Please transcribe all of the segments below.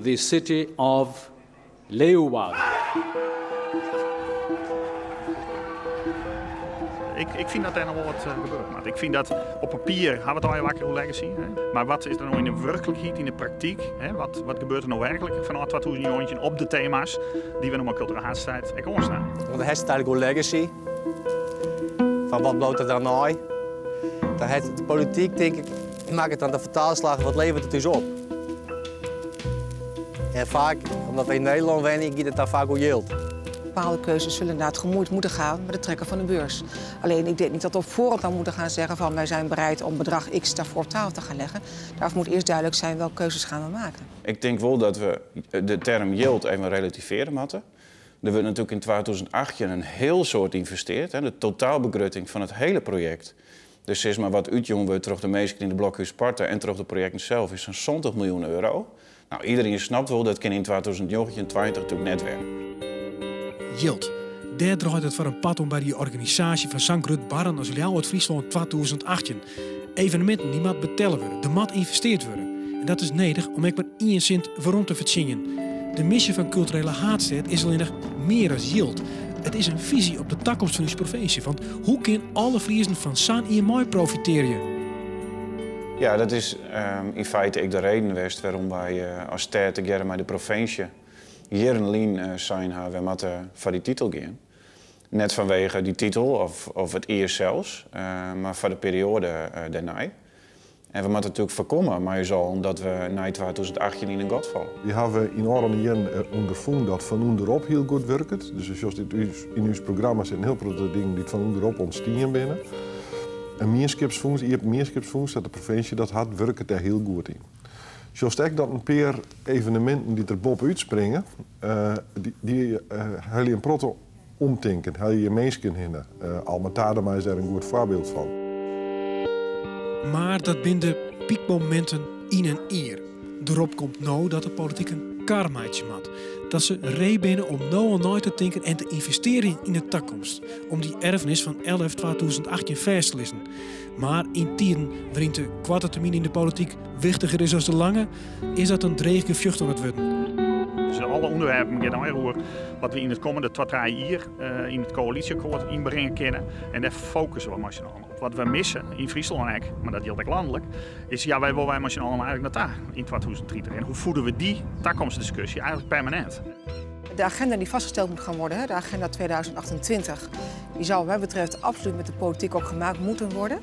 the city of Leeuwarden. Ik fyn dat dêr noch wol wat gebeure moat. Ik fyn dat op papier ha we it allegear wakker oer legacy. Hè? Mar wat is der no yn de wurklikheid, yn de praktyk? Hè? Wat gebeurt der no werklik fanôf 2019 op de tema's dy't we no mei Kulturele Haadstêd ek oansnije? Want dan hast it eigentlik oer legacy. Fan wat bliuwt der dan nei? Dan hat de polityk, tink ik, makket dan de fertaalslach, wat leveret it ús op? En faak, omdat we yn Nederlân wenje, giet it dan faak oer jild. Bepaalde keuzes zullen inderdaad gemoeid moeten gaan met het trekken van de beurs. Alleen ik denk niet dat we op voorhand dan moeten gaan zeggen van wij zijn bereid om bedrag X daarvoor op tafel te gaan leggen. Daarvoor moet eerst duidelijk zijn welke keuzes gaan we maken. Ik tink wol dat we de term jild even relativearje moatte. Der wurdt natuerlik yn 2018 in hiel soad ynvestearre. Hè, de totaalbegrutting fan it hiele projekt. Dus sis mar wat útjûn wurdt troch de minsken yn de Blokhúspoarte en troch de projekten sels is sa'n 70 miljoen euro. No, iderien snapt wol dat kin yn 2019, 20 natuerlik net wer. Jild. Dêr draait it foar in part om by dy organisaasje fan sa'n grut barren as Ljouwert-Fryslân 2018. Eveneminten dy moat betelle wurde, der moat ynvesteard wurde. En dat is nedich om ek mar ien sint werom te fertsjinjen. De misje fan Kulturele Haadstêd is allinnich mear as jild. It is in fisy op de takomst fan ús provinsje. Want hoe kin alle Friezen fan sa'n jier mei profitearje? Ja, dat is yn feite ek de reden west wêrom wy as stêd tegearre mei de provinsje jierren lyn sein ha, wy moatte foar dy titel gean. Net fanwege dy titel of it jier sels, mar foar de perioade dêrnei. En we moatte natuerlik foarkomme mei ús allen dat we nei 2018 yn in gat falle. Wy hawwe yn ôfrûne jierren ûnderfûn dat fan ûnderop hiel goed wurket. Dus sjochst yn ús programma sitte in hiel protte dingen dy't fan ûnderop ûntstien binne. In mienskipsfûns, iepen mienskipsfûns, sa't de provinsje dat hat, wurket dêr hiel goed yn. Sjochst ek dat in pear eveneminten dy't der boppe-út springe, dy helje in protte omtinken, helje minsken hinne. Alma Tadema is dêr in goed foarbyld fan. Mar dat binne de pykmominten yn in jier. Derop komt no dat de polityk in kar meitsje moat. Dat se ree binne om no al nei te tinken en te ynvestearjen yn de takomst. Om dy erfenis fan LF 2018 fêst te lizzen. Mar yn tiden wêryn't de koarte termyn yn de polityk wichtiger is as de lange, is dat in dreech gefjocht oan it wurden. Dus alle ûnderwerpen gean allegear oer wat we yn it kommende twa, trije jier yn it koalysjeakkoart ynbringe kinne. En dêr fokusse we mei syn allen op. Wat we misse, yn Fryslân ek, mar dat jildt ek lanlik, is ja, wêr wolle wy mei syn allen eigentlik nei ta yn 2030? En hoe fiede we dy takomstdiskusje eigentlik permanint? De agenda die vastgesteld moet gaan worden, de agenda 2028, die zou wat mij betreft absoluut met de politiek ook gemaakt moeten worden.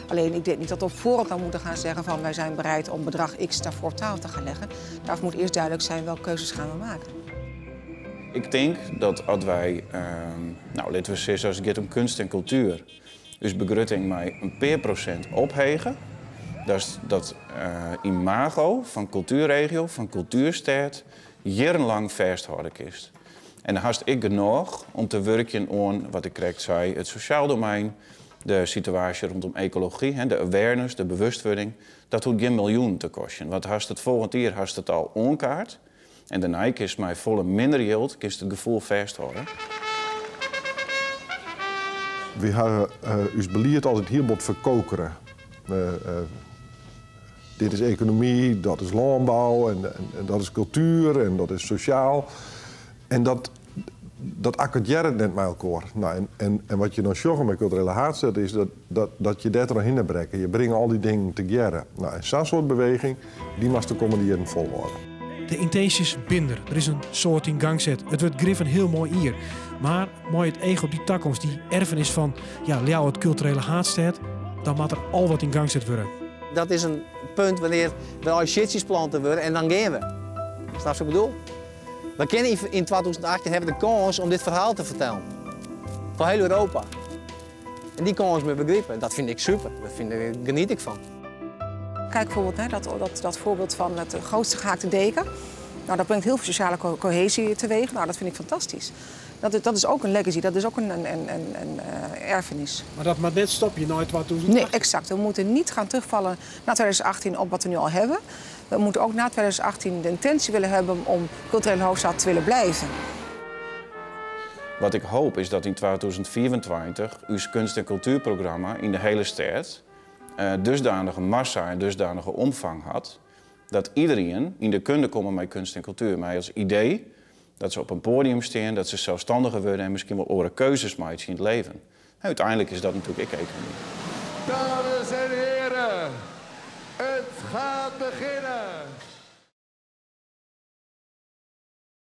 Alleen ik denk niet dat we op voorhand dan moeten gaan zeggen van wij zijn bereid om bedrag X daarvoor op tafel te gaan leggen. Daarvoor moet eerst duidelijk zijn welke keuzes gaan we maken. Ik tink dat as wy, no, litte we sizze, as it giet om keunst en kultuer, ús begrutting mei in pear prosint ophege, dat dat imago fan kultuerregio, fan kultuerstêd, jierrenlang fêsthâlde kinst. En dan hast ek genôch om te wurkjen oan, wat ik krekt sei, it sosjaal domein, de situaasje rondom ekology, de awareness, de bewustwurding. Dat hoecht gjin miljoenen te kostjen. Want hast it folgjend jier hast it al oankaart. En dêrnei kinst mei folle minder jild kinst it gefoel fêsthâlde. Wy hawwe ús belied altyd hiel bot ferkokere. Dit is ekonomy, dat is lânbou en dat is kultuer en dat is sosjaal. En dat, dat akkordearret net mei elkoar. No, en, en wat je dan sjogge mei Kulturele Haadstêd is dat, dat, dat je dêr trochhinne brekke. Je bringe al dy dingen tegearre. No, en sa'n soart beweging, dy moatst de kommende jierren folhâlde. De yntinsjes binne der. Der is in soad yn gang set. It wurdt grif in hiel moai jier. Mar mei it each op dy takomst, dy erfenis fan ja, Ljouwert Kulturele Haadstêd, dan moat der al wat yn gang set wurde. Dat is in punt wannear't der al sjitsjes plante wurde en dan gean we. Snapst wat ik bedoel? We kinne yn 2018 hawwe de kâns om dit ferhaal te fertellen. Foar hiel Europa. En dy kâns moatte we begripe. Dat fyn ik super. Dêr fyn ik, geniet ik fan. Kijk bijvoorbeeld hè, dat, dat, dat voorbeeld van het grootste gehaakte deken. Nou, dat brengt heel veel sociale cohesie teweeg. Nou, dat vind ik fantastisch. Dat is ook een legacy, dat is ook een erfenis. Mar dat moat net stopje nei 2018. Nee, exact. We moeten niet gaan terugvallen na 2018 op wat we nu al hebben. We moeten ook na 2018 de intentie willen hebben om culturele hoofdstad te willen blijven. Wat ik hoop is dat yn 2024 ús keunst- en kultuerprogramma yn de hiele stêd dusdanige massa en dusdanige omfang hat. Dat iedereen yn de kunde komme mei kunst en kultuer. Mei as idee dat se op in poadium stean, dat se selsstanniger wurde en miskien wol oare keuzes meitsje yn it leven. Uiteindelijk is dat natuerlik ek ekonomy. Dames en heren, het gaat beginnen.